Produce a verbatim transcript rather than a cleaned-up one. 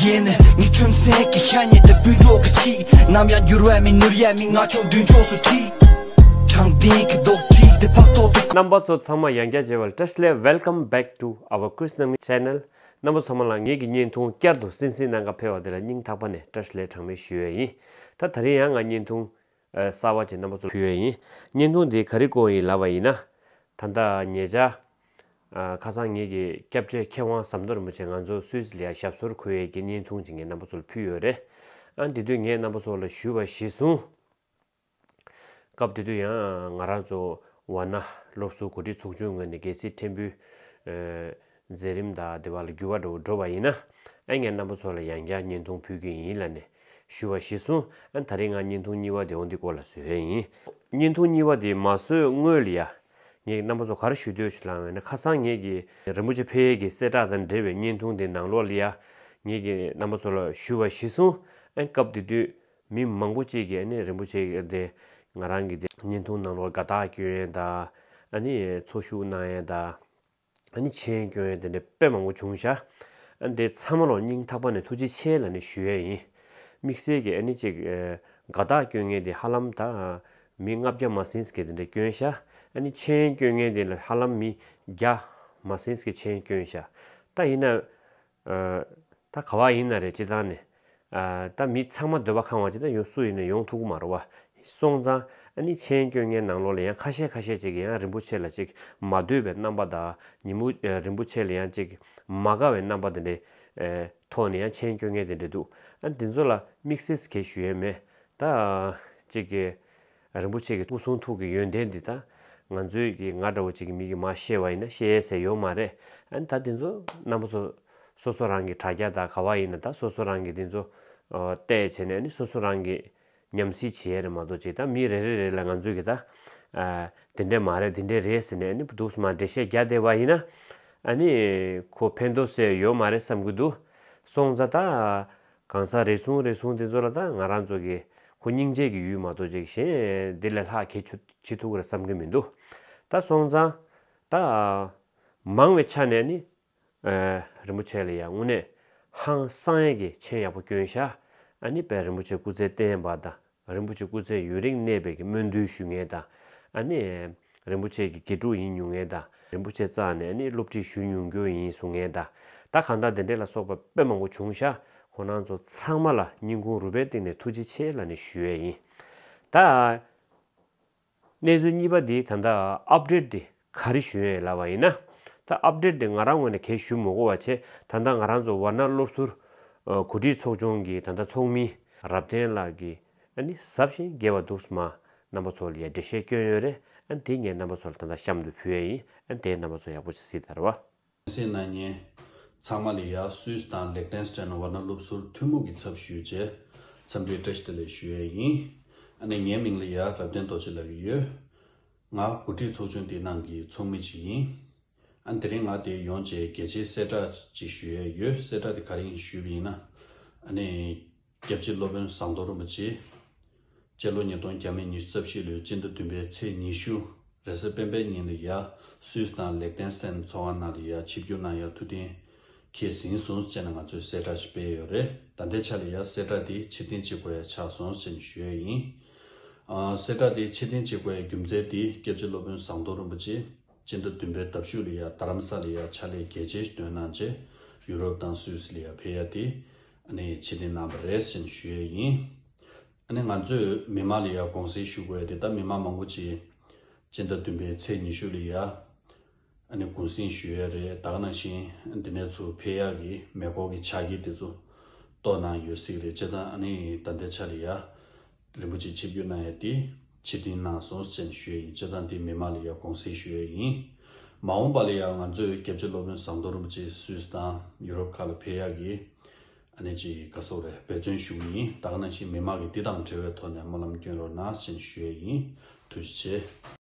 ཡིན། ངའི་ཁྲིམས་སེང་གི་ཤ་ཉེ་དེ་སྤུན་གྲོགས་ཀྱི་ཆེད། ནམ་ཡང་འགྱུར་བ་མེད་ནོར་ཡ་མེད། ང་ཆོ་མདུན་ཕྱོགས་སུ་ཁྲིད། དྲང་བདེན་གྱི་རྡོག་ཁྲིད་དེ་ཕབ་ཐོག་ཏུ། རྣམ་པ་ཚོ་ཚང་མ་ཡང་བསྐྱར་མཇལ་བར་བཀྲ་ཤིས་བདེ་ལེགས། Welcome back to our Chris Nami channel. རྣམ་པ་ཚང་མ་ལ་ངེད་ཀྱི་བརྙན་ཐུང་བསྐྱར་དུ་གསན་གཟིགས་གནང་ག་ཕེབས་པ་དེ་ལ་སྙིང་ཐག་པ་ནས་བཀྲ་ཤིས་བདེ་ལེགས་གྲངས་མེད་ཞུ་ཡས་ཡིན། ད་ད་རིང་ཡང་ང་བརྙན་ཐུང་ཨ་གསར་བ་ཅིག་རྣམ་པ་ཚོར་ཕུལ་ཡས་ཡིན། བརྙན་ཐུང་འདི་ག་རེ་སྐོར་ཡིན་ལབ་པ་ཡིན་ན། ད་ལྟ་ཉེ་ཆར་ཨ་ཁ་སང་ངེད་ཀྱི་སྐྱབས་རྗེ་མཁས་དབང་ཟམ་གདོང་རིན་པོ་ཆེ་ང་ཚོ་སུད་སི་ལ་ཡ་ཞབས་སོར་འཁོད་ཡས་ཀྱི་བརྙན་ཐུང་ཅིག་ངས་རྣམ་པ་ཚོར་ཕུལ་ཡོད་རེད། ཨ་འདི་དུས་ངས་རྣམ་པ་ཚོ་ལ་ཞུས་པ་གཞིར་བཟུང་། སྐབས་དེ་དུས་ཡང་ང་རང་ཚོ་ཝཱ་ཎ་སློབ་ཟུར་གོ་སྒྲིག་ཚོགས་ཆུང་ངོས་ནས་གལ་སྲིད་ཕྲན་བུ་ཨ་མཛད་རིམ་དང་དེ་བ་ལ་འགྱུར་བ་འགྲོ་འགྲོ་བ་ཡིན་ན། ཨ་ངས་རྣམ་པ་ཚོ་ལ་ཡང་བསྐྱར་བརྙན་ཐུང་ཕུལ་གྱི་ཡིན་ལབ་ནས་ཞུ་བ་གཞིར་བཟུང་། ཨ་ད་རིང་ང་བརྙན་ཐུང་གཉིས་པ་དེ་འོ་འདི་སྐོར་ལ་བཟོས་ཡིན། བརྙན་ཐུང་གཉིས་པ་དེ་མ་བཟོས་སྔོན་ལ་ཡ། ངས་རྣམ་པ་ཚོ་ག་རེ་ཞུ་འདོད་ཞུ་ལབ་པ་ཡིན་ན། ཁ་སང་ངེད་ཀྱི་རིན་པོ་ཆེ་ཕེབས་ཡས་ཀྱི་གསལ་བསྒྲགས་དང་འབྲེལ་བའི་བརྙན་ཐུང་དེ་ནང་ལོགས་ལ་ཡ། ངེད་ཀྱི་རྣམ་པ་ཚོ་ལ་ཞུ་བ་གཞིར་བཟུང་། ཨ་སྐབས་དེ་དུས་མི་མང་པོ་ཅིག་གིས་ཨ་ནི་རིན་པོ་ཆེ་དེ་ང་རང་གི་དེ་བརྙན་ཐུང་ནང་ལོགས་དགའ་རྟགས་སྐྱོན་ཡས་དང་། ཨ་ནི་འཚོ་བཞུགས་གནང་ཡས་དང་། ཨ་ནི་མཆན་སྐྱོན་ཡས་དེ་འདྲ་དཔེ་མང་པོ་བྱུང་ཤག་ཨ་འདི་ཚང་མ་ལོ་སྙིང་ཐག་པ་ནས་ཐུགས་རྗེ་ཆེ་ལབ་ནས་ཞུ་ཡས་ཡིན། དམིགས་བསལ་གྱི་ཨ་ནི་ཅིག་ཨ་དགའ་རྟགས་སྐྱོན་མཁན་དེ་ཧ་ལམ་ད་མི་ལྔ་བརྒྱ་མ་ཟིན་ཙམ་གྱི་དེ་འདྲ་སྐྱོན་ཤག་ཨ་ནི་མཆན་སྐྱོན་མཁན་དེ་ལ་ཧ་ལམ་མི་བརྒྱ་མ་ཟིན་ཙམ་གྱི་མཆན་སྐྱོན་ཤག་ད་ཡིན་ན། ཨ་ད་ག་བ་ཡིན་ན་རེད། སྤྱིར་བཏང་ནས་ཨ་ད་མི་ཚང་མ་འདོད་པ་ཁེངས་པ་ཅིག་ད་ཡོང་སུ་ཡིན་ན་ཡོང་ཐུབ་ཀྱི་མ་རེད་བ། སོང་ཙང་ཨ་ནི་མཆན་སྐྱོན་མཁན་ནང་ལོགས་ལ་ཡང་ཁ་ཤས་ཁ་ཤས་ཅིག་གིས་ཡང་རིན་པོ་ཆེ་ལ་ཅིག་མ་འདོད་པའི་རྣམ་པ་དང་། ཉིན་མོ་ཨ་རིན་པོ་ཆེ་ལ་ཡང་ཅིག་མ་དགའ་བའི་རྣམ་པ་དེ་འདྲའི་ཨ་ཐོག་ནས་ཡང་མཆན་སྐྱོན་མཁན་དེ་འདྲ་འདུག་ཨ་འདི་ཚོ་ལ་དམིགས་བསལ་གྱི་ཞུ་ཡས་མེད། ད་ཅིག་གི་རིན་པོ་ཆེ་གི་སྐུ་གསུང་ཐུགས་ཀྱི་ཡོན་ཏན་འདི་ད་ང་ཚོའི་གི་ང་འདྲ་བོ་ཅིག་གི་མི་གི་མ་ཤེས་པ་ཡིན་ན་ཤེས་ཡས་ཟེར་ཡོད་མ་རེད། ཨ་ནི་ད་འདི་ཚོ་རྣམ་པ་ཚོ་སོ་སོ་རང་གི་དྲ་རྒྱ་དང་ག་བ་ཡིན་ན་ད་སོ་སོ་རང་གི་འདི་ཚོ་ཨ་བལྟས་བྱས་ནས་ཨ་ནི་སོ་སོ་རང་གི་མཉམ་བསྲེས་བྱེད་ཡས་རེད་མ་གཏོགས། ཅིག་ད་མི་རེ་རེ་རེ་ལ་ང་ཚོས་གི་ད་ཨ་དེ་འདྲས་མ་རེད་དེ་འདྲས་རེད་ཟེར་ནས་ཨ་ནི་འདུག་སེ་མར་འགྲེལ་བཤད་རྒྱག་བསྡད་པ་ཡིན་ན། ཨ་ནི་ཁོ་ཕན་ཐོགས་ཟེར་ཡོད་མ་རེད་བསམ་གི་འདུག་སོང་ཙང་ད་གང་ཟག་རེ་ཟུང་རེ་ཟུང་དེ་ཚོ་ལ་ད་ང་རང་ཚོ་གི་ཁོ་སྙིང་རྗེ་གི་ཡུལ་མ་གཏོགས་ཅིག་གཞན་དེ་ལས་ལྷག་གལ་ཆེ་ཆེ་ཐུབ་ཀྱི་རེད་བསམ་གི་མི་འདུག་ད་སོང་ཙང་ད་མང་བའི་ཆ་ནས་ནི། ཨ་རིན་པོ་ཆེ་ལ་ཡང་དངོས་གནས་ཧང་སང་ཡས་ཀྱི་མཆན་ཡག་པོ་སྐྱོན་ཤག་ཨ་ནི་དཔེ་རིན་པོ་ཆེ་སྐུ་ཚེ་བརྟན་པ་དང་རིན་པོ་ཆེ་སྐུ་ཚེ་ཡུན་རིང་གནས་པའི་གི་སྨོན་འདུན་ཞུ་མཁན་དང་། ཨ་ནི་རིན་པོ་ཆེ་གི་དགེ་ཕྲུག་ཡིན་མྱོང་མཁན་དང་། རིན་པོ་ཆེ་རྩ་ནས་ཨ་ནི་སློབ་ཁྲིད་ཞུ་མྱོང་རྒྱུ་ཡིན་གསུང་མཁན་དང་། ད་གང་ལྟར་དེ་འདྲས་ལ་སོགས་པ་དཔེ་མང་པོ་བྱུང་ཤག་ཁོང་རྣམ་ཚོ་ཚང་མ་ལ་སྙིང་ཁུང་རུས་པའི་གཏིང་ནས་ཐུགས་རྗེ་ཆེ་ལབ་ནས་ཞུ་ཡས་ཡིན། ད། གནས་ཚུལ་གཉིས་པ་འདི་ད་ལྟ་ཨབ་ཌེཊ་འདི་ག་རེ་ཞུ་ཡས་ལབ་པ་ཡིན་ན། ད་ཨབ་ཌེཊ་འདི་ང་རང་ངོས་ནས་གས་ཞུ་མི་དགོས་པ་བྱས། ད་ལྟ་ང་རང་ཚོ་ཝཱ་ཎ་སློབ་ཟུར་ཨ་གོ་སྒྲིག་ཚོགས་ཆུང་གི་ད་ལྟ་ཚོགས་མི་རབ་བརྟན་ལགས་ཀྱིས་ཨ་ནི་ཟབ་ཞིང་རྒྱས་པ་འདུག་སེ་མར་རྣམ་པ་ཚོ་ལ་ཡ་འགྲེལ་བཤད་བསྐྱོན་ཡོད་རེད། ཨ་ནི་དེ་ངས་རྣམ་པ་ཚོ་ལ་ད་ལྟ་གཤམ་དུ་ཕུལ་ཡས་ཡིན། ཨ་ནི་དེ་རྣམ་པ་ཚོ་ཡག་པོ་ཅིག་གཟིགས་དང་རེད་བ། གསན་གནང་མཁན་ཚང་མ་ལ་ཡ་སུད་སི་དང་ལིག་ཏེན་སི་ཏན་ཝཱ་ཎ་སློབ་ཟུར་ཐུན་མོང་གི་ཚབ་ཞུས་བྱས་འཚམས་འདྲིའི་བཀྲ་ཤིས་བདེ་ལེགས་ཞུ་ཡས་ཡིན། ཨ་ནི་ངའི་མིང་ལ་ཡ་རབ་བརྟན་རྡོ་རྗེ་ལབ་ཀྱི་ཡོད། ང་གོ་སྒྲིག་ཚོགས་ཆུང་དེའི་ནང་གི་ཚོགས་མི་ཅིག་ཡིན། ཨ་ནི་དེ་རིང་ང་དེ་ཡོང་བྱས་གལ་ཆེའི་གསལ་བསྒྲགས་ཅིག་ཞུ་ཡས་ཡོད། གསལ་བསྒྲགས་དེ་ག་རེ་ཡིན་ཞུས་པ་ཡིན་ན། ཨ་ནི་སྐྱབས་རྗེ་སློབ་དཔོན་ཟམ་གདོང་རིན་པོ་ཆེ་སྤྱི་ལོ་ཉིས་སྟོང་བརྒྱ་མེད་ཉི་ཤུ་རྩ་བཞི་ལོའི་སྤྱི་ཟླ་བདུན་པའི་ཚེས་ཉི་ཤུ་རེས་གཟའ་སྤེན་པའི་ཉིན་ལ་ཡ་སུད་སི་དང་ལིག་ཏེན་སི་ཏན་ཚོགས་ཁང་ནང་ལ་ཡ་ཆིབས་བསྒྱུར་གནང་ཡ་ཐུགས་གཏན་འཁེལ་ཟིན་སོང་ཟེར་ནས་ང་ཚོས་གསལ་བསྒྲགས་ཤིག་སྤེལ་ཡོད་རེད། ད་ལྟའི་ཆ་ལ་ཡ་གསལ་བསྒྲགས་དེ་ཕྱིར་འཐེན་བྱེད་དགོས་ཡ་ཆགས་སོང་ཟེར་ནས་ཞུ་ཡ་ཡིན། ཨ་གསལ་བསྒྲགས་དེ་ཕྱིར་འཐེན་བྱེད་དགོས་ཡ་རྒྱུ་མཚན་དེ་སྐྱབས་རྗེ་སློབ་དཔོན་ཟམ་གདོང་རིན་པོ་ཆེ་སྤྱི་ཟླ་བདུན་པའི་ཟླ་བཞུགས་ལ་ཡ་རྡ་རམ་ས་ལ་ཡ་ཕྱག་ལས་གལ་ཆེ་ཞིག་འདོན་གནང་བྱས་ཡུ་རོབ་དང་སུད་སི་ལ་ཡ་ཕེབས་ཡ་དེ་ཨ་ནི་ཕྱིར་འཐེན་གནང་བ་རེད་ཟེར་ནས་ཞུ་ཡ་ཡིན། ཨ་ནི་ང་ཚོས་མི་མང་ལ་ཡ་དགོངས་སེལ་ཞུ་དགོས་ཡ་དེ་ད་མི་མང་མང་པོ་ཅིག་སྤྱི་ཟླ་བདུན་པའི་ཚེས་ཉི་ཤུ་ལ་ཡ་ཨ་ནི་གུང་གསེང་ཞུ་ཡ་རེད། ད་ག་ནང་བཞིན་འདི་ནས་ཚུར་ཕེབས་ཡག་གི་མེ་འཁོར་གྱི་ཆ་རྐྱེན་དེ་ཚོ་རྟོགས་གནང་ཡོད་སྲིད་རེད། བྱས་ཙང་ཨ་ནི་ད་ལྟའི་ཆ་ལ་ཡ་རིན་པོ་ཆེ་ཆིབས་བསྒྱུར་གནང་ཡ་དེ་ཕྱིར་འཐེན་གནང་སོང་ཟེར་ནས་ཞུ་ཡ་ཡིན། བྱས་ཙང་དེ་མི་མང་ལ་ཡ་དགོངས་སེལ་ཞུ་ཡ་ཡིན། མ་འོངས་པ་ལ་ཡ་ང་ཚོས་སྐྱབས་རྗེ་སློབ་དཔོན་ཟམ་གདོང་རིན་པོ་ཆེ་སུད་སི་དང་ཡུ་རོབ་ཁག་ལ་ཕེབས་ཡག་གི་ཨ་ནི་ཅིག་ག་སོགས་རེད་འབད་བརྩོན་ཞུ་གི་ཡིན། ད་ག་ནང་བཞིན་མི་མང་གིས་འདི་དང་འབྲེལ་བའི་ཐོག་ནས་སྨོན་ལམ་སྐྱོན་རོགས་གནང་ཞེས་ཞུ་ཡས་ཡིན། ཐུགས་རྗེ་ཆེ།